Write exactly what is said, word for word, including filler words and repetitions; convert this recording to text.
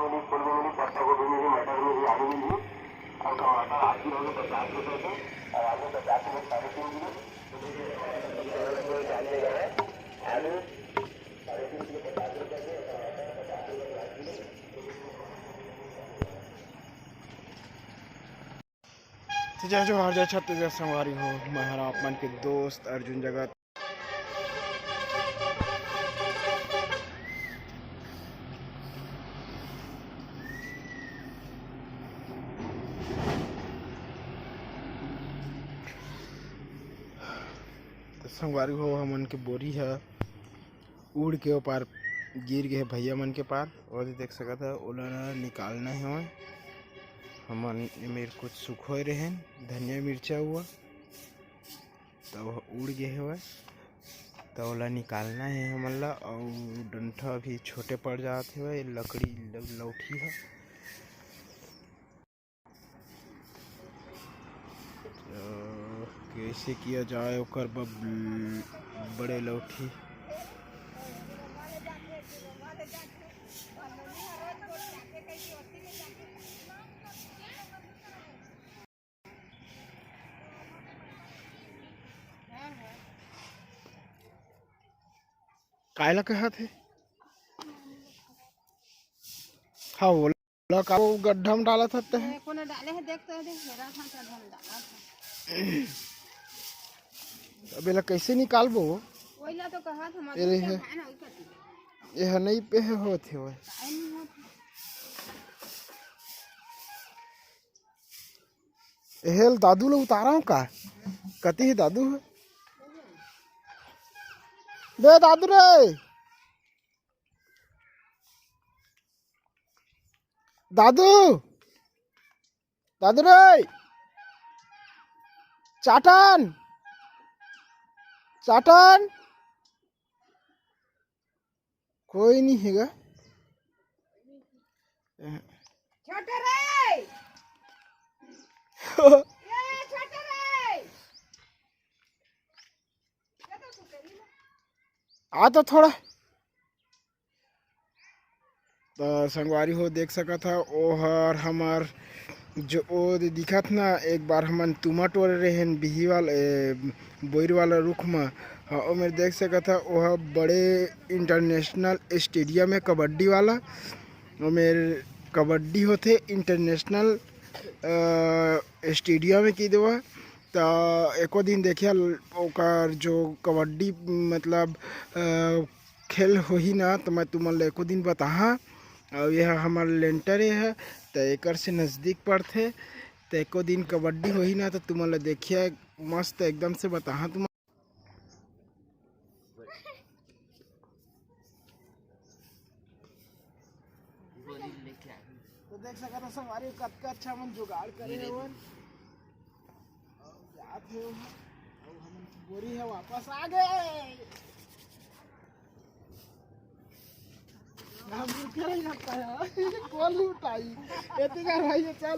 तो जय जोहार, जय छत्तीसगढ़ संगवारी हो, मैं हर आप मन के दोस्त अर्जुन जगत। तो संगवारी हो, हमन के बोरी ह उड़ के ओ पार गिर गे हे भैया मन के पार। ओदे देख सकत ह, ओला निकालना हे। हमन एमेर कुछ सुखोय रहेन, धनिया मिर्चा हुआ, त ओह उड़ गे हवय, त ओला निकालना हे हमन ला। अउ डंठा भी छोटे पड़ जात हवय, लकड़ी ल-, लौठी ह। अ, कैसे किया जाए ओकर बर बड़े लौठी। कायला कहत हे? हाँ, ओला का वो गड्ढा में डालत हते हैं? ए, कोने डाले हे, देख तो दे, मेरा था क्या ढंग डाला था। अब एला कैसे निकालबो? वही ला तो कहा था, ए रे मम्मी है। क्या खाना वही करती है। ये है नहीं पे है होत हे वो। टाइम नहीं होता। एहेल दादू ला उतारा हूँ का? कति हे दादू? बे दादू रे, दादू, दादू रे, चाटन, चाटन। कोई नहीं हेगा। छोटे रे, ए छोटे रे, आ तो थोड़ा। तो संगवारी हो, देख सकत ह, ओहर हमर जो ओ दे दिखत ना, एक बार हमन तुमा टोरे रहेन बिही वाला, ए, बोइर वाला रुख म। हाँ, ओमेर देख सकत ह, ओह बड़े इंटरनेशनल स्टेडियम हे कबड्डी वाला। ओमेर कबड्डी होथे इंटरनेशनल, अ, स्टेडियम हे कि देवा। त एको दिन देखिया ओकर जो कबड्डी, मतलब, अ, खेल होही ना, त मैं तुमन ल एको दिन बताहा। अउ यह हमर लेंटर ए ह, त एकर से नजदीक पड़थे। त एको दिन कबड्डी होही ना, त तुमन ल देखिया मस्त एकदम से बताहा तुमन। तो देख सकत हो संगवारी, कतका अच्छा हमन जुगाड़ करे हवन। अउ जात हे ओहा, अउ हमन की बोरी हे वापस आ गे। हम रुके नहीं लगता है, कौन उठाई? एती कर भाई, ये चल।